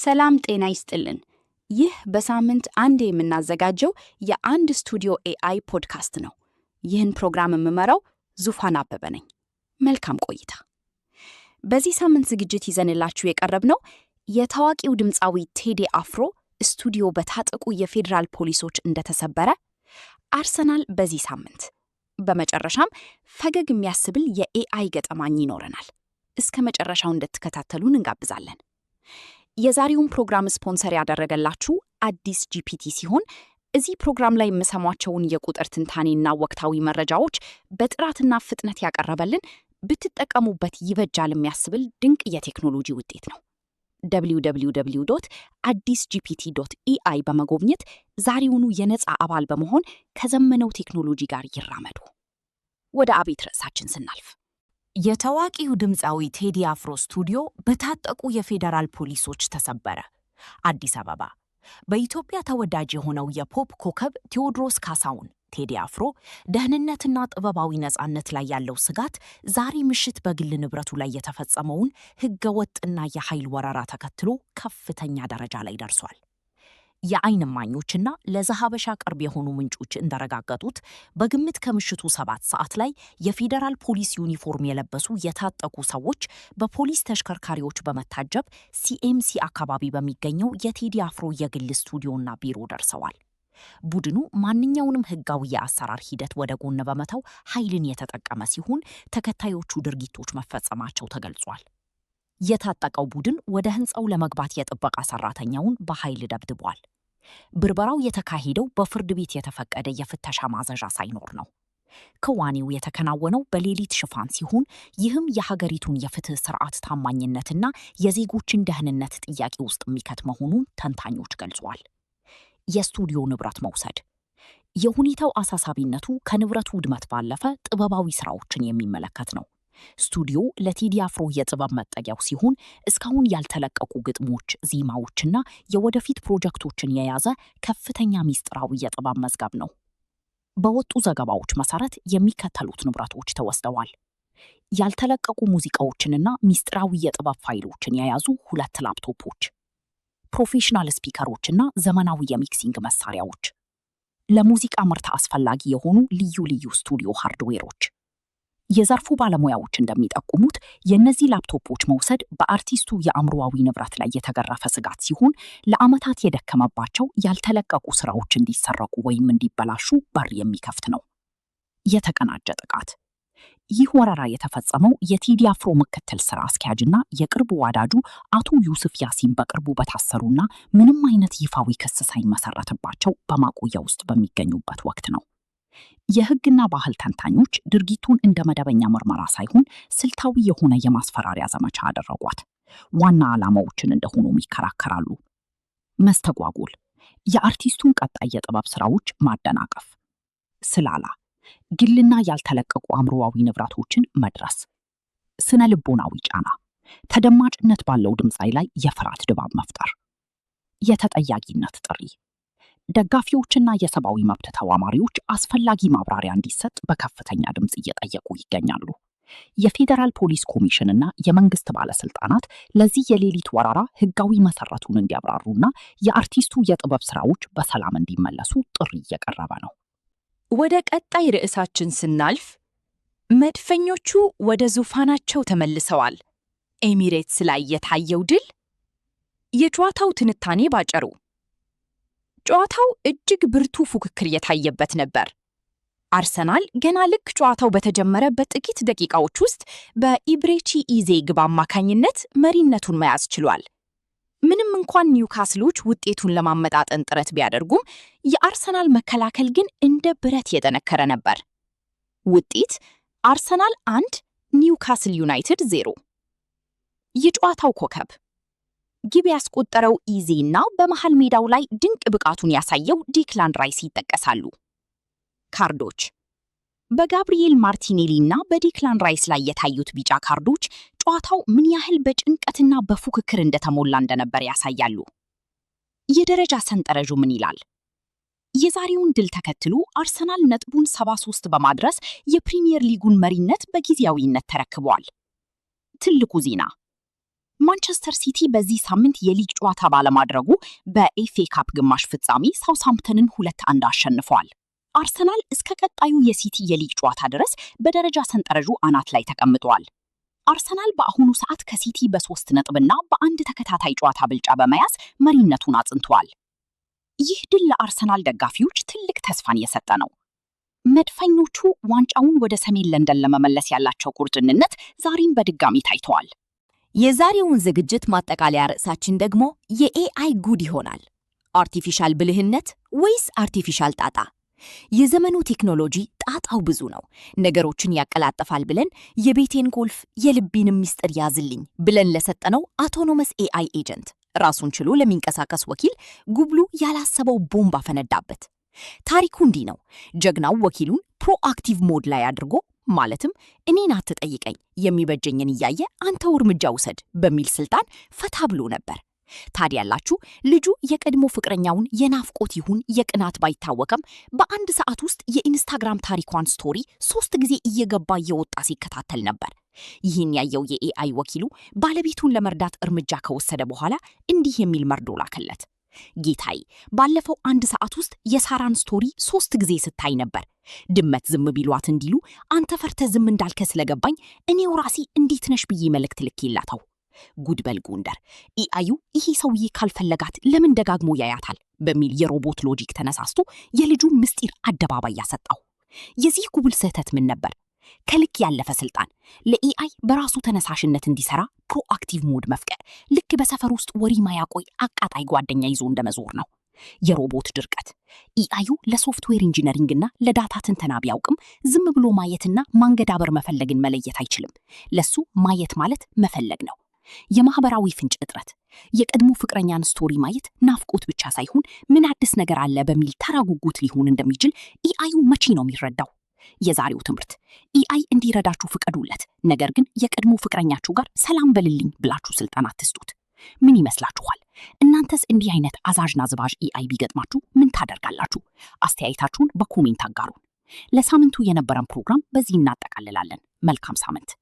ሰላም ጤና ይስጥልን። ይህ በሳምንት አንዴ የምናዘጋጀው የአንድ ስቱዲዮ AI podcast ነው። ይህን ፕሮግራም የምመራው ዙፋን አበበ ነኝ። መልካም ቆይታ። በዚህ ሳምንት ዝግጅት ይዘንላችሁ የቀረብነው የታዋቂው ድምፃዊ ቴዲ አፍሮ ስቱዲዮ በታጠቁ የፌዴራል ፖሊሶች እንደተሰበረ፣ አርሰናል በዚህ ሳምንት፣ በመጨረሻም ፈገግ የሚያስብል የ AI ገጠመኝ ይኖረናል። እስከ መጨረሻው እንድትከታተሉን እንጋብዛለን። የዛሬውን ፕሮግራም ስፖንሰር ያደረገላችሁ አዲስ GPT ሲሆን እዚህ ፕሮግራም ላይ የምሰሟቸውን የቁጥር ትንታኔና ወቅታዊ መረጃዎች በጥራትና ፍጥነት ያቀረበልን፣ ብትጠቀሙበት ይበጃል የሚያስብል ድንቅ የቴክኖሎጂ ውጤት ነው። www.addisgpt.ai በመጎብኘት ዛሬውኑ የነፃ አባል በመሆን ከዘመነው ቴክኖሎጂ ጋር ይራመዱ። ወደ አቤት ርዕሳችን ስናልፍ፣ የታዋቂው ድምፃዊ ቴዲ አፍሮ ስቱዲዮ በታጠቁ የፌዴራል ፖሊሶች ተሰበረ። አዲስ አበባ። በኢትዮጵያ ተወዳጅ የሆነው የፖፕ ኮከብ ቴዎድሮስ ካሳሁን ቴዲ አፍሮ ደህንነትና ጥበባዊ ነፃነት ላይ ያለው ስጋት ዛሬ ምሽት በግል ንብረቱ ላይ የተፈጸመውን ሕገወጥና የኃይል ወረራ ተከትሎ ከፍተኛ ደረጃ ላይ ደርሷል። የአይን እማኞችና ለዘሐበሻ ቅርብ የሆኑ ምንጮች እንዳረጋገጡት በግምት ከምሽቱ 7 ሰዓት ላይ የፌዴራል ፖሊስ ዩኒፎርም የለበሱ የታጠቁ ሰዎች በፖሊስ ተሽከርካሪዎች በመታጀብ ሲኤምሲ አካባቢ በሚገኘው የቴዲ አፍሮ የግል ስቱዲዮና ቢሮ ደርሰዋል። ቡድኑ ማንኛውንም ሕጋዊ የአሰራር ሂደት ወደ ጎን በመተው ኃይልን የተጠቀመ ሲሆን ተከታዮቹ ድርጊቶች መፈጸማቸው ተገልጿል። የታጠቀው ቡድን ወደ ሕንፃው ለመግባት የጥበቃ ሰራተኛውን በኃይል ደብድቧል። ብርበራው የተካሄደው በፍርድ ቤት የተፈቀደ የፍተሻ ማዘዣ ሳይኖር ነው። ክዋኔው የተከናወነው በሌሊት ሽፋን ሲሆን ይህም የሀገሪቱን የፍትህ ስርዓት ታማኝነትና የዜጎችን ደህንነት ጥያቄ ውስጥ የሚከት መሆኑን ተንታኞች ገልጿል። የስቱዲዮ ንብረት መውሰድ። የሁኔታው አሳሳቢነቱ ከንብረቱ ውድመት ባለፈ ጥበባዊ ስራዎችን የሚመለከት ነው። ስቱዲዮ ለቴዲ አፍሮ የጥበብ መጠጊያው ሲሆን እስካሁን ያልተለቀቁ ግጥሞች፣ ዜማዎችና የወደፊት ፕሮጀክቶችን የያዘ ከፍተኛ ሚስጥራዊ የጥበብ መዝገብ ነው። በወጡ ዘገባዎች መሰረት የሚከተሉት ንብረቶች ተወስደዋል። ያልተለቀቁ ሙዚቃዎችንና ሚስጥራዊ የጥበብ ፋይሎችን የያዙ ሁለት ላፕቶፖች፣ professional speaker ኦችና ዘመናዊ የ mixing መሳሪያዎች፣ ለሙዚቃ ምርት አስፈላጊ የሆኑ ልዩ ልዩ ስቱዲዮ hardware ኦች። የዘርፉ ባለሙያዎች እንደሚጠቁሙት የእነዚህ ላፕቶፖች መውሰድ በአርቲስቱ የአእምሮአዊ ንብረት ላይ የተገረፈ ስጋት ሲሆን ለዓመታት የደከመባቸው ያልተለቀቁ ስራዎች እንዲሰረቁ ወይም እንዲበላሹ በር የሚከፍት ነው። የተቀናጀ ጥቃት። ይህ ወረራ የተፈጸመው የቴዲ አፍሮ ምክትል ስራ አስኪያጅና የቅርብ ወዳጁ አቶ ዩሱፍ ያሲን በቅርቡ በታሰሩና ምንም አይነት ይፋዊ ክስ ሳይመሰረትባቸው በማቆያ ውስጥ በሚገኙበት ወቅት ነው። የሕግና ባህል ተንታኞች ድርጊቱን እንደ መደበኛ ምርመራ ሳይሆን ስልታዊ የሆነ የማስፈራሪያ ዘመቻ አደረጓት። ዋና ዓላማዎችን እንደሆኑም ይከራከራሉ። መስተጓጎል፣ የአርቲስቱን ቀጣይ የጥበብ ስራዎች ማደናቀፍ፣ ስላላ፣ ግልና ያልተለቀቁ አእምሮአዊ ንብረቶችን መድረስ፣ ስነ ልቦናዊ ጫና፣ ተደማጭነት ባለው ድምፃዊ ላይ የፍርሃት ድባብ መፍጠር፣ የተጠያቂነት ጥሪ። ደጋፊዎችና የሰብአዊ መብት ተሟጋቾች አስፈላጊ ማብራሪያ እንዲሰጥ በከፍተኛ ድምፅ እየጠየቁ ይገኛሉ። የፌዴራል ፖሊስ ኮሚሽንና የመንግስት ባለስልጣናት ለዚህ የሌሊት ወረራ ህጋዊ መሰረቱን እንዲያብራሩና የአርቲስቱ የጥበብ ስራዎች በሰላም እንዲመለሱ ጥሪ እየቀረበ ነው። ወደ ቀጣይ ርዕሳችን ስናልፍ፣ መድፈኞቹ ወደ ዙፋናቸው ተመልሰዋል። ኤሚሬትስ ላይ የታየው ድል። የጨዋታው ትንታኔ ባጭሩ። ጨዋታው እጅግ ብርቱ ፉክክር የታየበት ነበር። አርሰናል ገና ልክ ጨዋታው በተጀመረ በጥቂት ደቂቃዎች ውስጥ በኢብሬቺ ኢዜ ግብ አማካኝነት መሪነቱን መያዝ ችሏል። ምንም እንኳን ኒውካስሎች ውጤቱን ለማመጣጠን ጥረት ቢያደርጉም የአርሰናል መከላከል ግን እንደ ብረት የጠነከረ ነበር። ውጤት አርሰናል 1፣ ኒውካስል ዩናይትድ 0። የጨዋታው ኮከብ ግብ ያስቆጠረው ኢዜ እና በመሃል ሜዳው ላይ ድንቅ ብቃቱን ያሳየው ዴክላን ራይስ ይጠቀሳሉ። ካርዶች። በጋብሪኤል ማርቲኔሊ እና በዴክላን ራይስ ላይ የታዩት ቢጫ ካርዶች ጨዋታው ምን ያህል በጭንቀትና በፉክክር እንደተሞላ እንደነበር ያሳያሉ። የደረጃ ሰንጠረዡ ምን ይላል? የዛሬውን ድል ተከትሎ አርሰናል ነጥቡን 73 በማድረስ የፕሪሚየር ሊጉን መሪነት በጊዜያዊነት ተረክቧል። ትልቁ ዜና፣ ማንቸስተር ሲቲ በዚህ ሳምንት የሊግ ጨዋታ ባለማድረጉ በኤፍኤ ካፕ ግማሽ ፍጻሜ ሳውስሃምፕተንን 2-1 አሸንፈዋል። አርሰናል እስከ ቀጣዩ የሲቲ የሊግ ጨዋታ ድረስ በደረጃ ሰንጠረዡ አናት ላይ ተቀምጧል። አርሰናል በአሁኑ ሰዓት ከሲቲ በ3 ነጥብና በአንድ ተከታታይ ጨዋታ ብልጫ በመያዝ መሪነቱን አጽንቷል። ይህ ድል ለአርሰናል ደጋፊዎች ትልቅ ተስፋን እየሰጠ ነው። መድፈኞቹ ዋንጫውን ወደ ሰሜን ለንደን ለመመለስ ያላቸው ቁርጠኝነት ዛሬም በድጋሚ ታይተዋል። የዛሬውን ዝግጅት ማጠቃለያ ርዕሳችን ደግሞ የ AI ጉድ ይሆናል። Artificial ብልህነት ወይስ artificial ጣጣ? የዘመኑ ቴክኖሎጂ ጣጣው ብዙ ነው። ነገሮችን ያቀላጥፋል ብለን የቤቴን ቁልፍ የልቤንም ምስጢር ያዝልኝ ብለን ለሰጠነው autonomous AI agent፣ ራሱን ችሎ ለሚንቀሳቀስ ወኪል፣ ጉብሉ ያላሰበው ቦምብ አፈነዳበት። ታሪኩ እንዲህ ነው። ጀግናው ወኪሉን proactive mode ላይ አድርጎ፣ ማለትም እኔን አትጠይቀኝ፣ የሚበጀኝን እያየ አንተው እርምጃ ውሰድ በሚል ስልጣን ፈታ ብሎ ነበር። ታዲያላችሁ ልጁ የቀድሞ ፍቅረኛውን የናፍቆት ይሁን የቅናት ባይታወቅም በአንድ ሰዓት ውስጥ የኢንስታግራም ታሪኳን story ሶስት ጊዜ እየገባ እየወጣ ሲከታተል ነበር። ይህን ያየው የ AI ወኪሉ ባለቤቱን ለመርዳት እርምጃ ከወሰደ በኋላ እንዲህ የሚል መርዶ ላከለት። "ጌታዬ፣ ባለፈው አንድ ሰዓት ውስጥ የሳራን story ሶስት ጊዜ ስታይ ነበር። ድመት ዝም ቢሏት እንዲሉ አንተ ፈርተህ ዝም እንዳልክ ስለገባኝ እኔው ራሴ እንዴት ነሽ ብዬ መልእክት ልኬላታለሁ።" ጉድ በል ጎንደር! AI ዩ ይሄ ሰውዬ ካልፈለጋት ለምን ደጋግሞ ያያታል በሚል የሮቦት logic ተነሳስቶ የልጁን ምስጢር አደባባይ ያሰጣው። የዚህ ጉብል ስህተት ምን ነበር? ከልክ ያለፈ ስልጣን። ለ AI በራሱ ተነሳሽነት እንዲሰራ proactive mode መፍቀድ ልክ በሰፈር ውስጥ ወሬ ማያቆም አቃጣይ ጓደኛ ይዞ እንደመዞር ነው። የሮቦት ድርቀት። AI ዩ ለ software engineering እና ለ data ትንተና ቢያውቅም ዝም ብሎ ማየትና ማንገዳበር መፈለግን መለየት አይችልም። ለሱ ማየት ማለት መፈለግ ነው። የማህበራዊ ፍንጭ እጥረት። የቀድሞ ፍቅረኛን story ማየት ናፍቆት ብቻ ሳይሆን ምን አዲስ ነገር አለ በሚል ተራ ጉጉት ሊሆን እንደሚችል AI ዩ መቼ ነው የሚረዳው? የዛሬው ትምህርት፣ AI እንዲረዳችሁ ፍቀዱለት። ነገር ግን የቀድሞ ፍቅረኛችሁ ጋር ሰላም በልልኝ ብላችሁ ስልጣን አትስጡት። ምን ይመስላችኋል? እናንተስ እንዲህ አይነት አዛዥ ናዝባዥ AI ቢገጥማችሁ ምን ታደርጋላችሁ? አስተያየታችሁን በ comment አጋሩን። ለሳምንቱ የነበረን ፕሮግራም በዚህ እናጠቃልላለን። መልካም ሳምንት።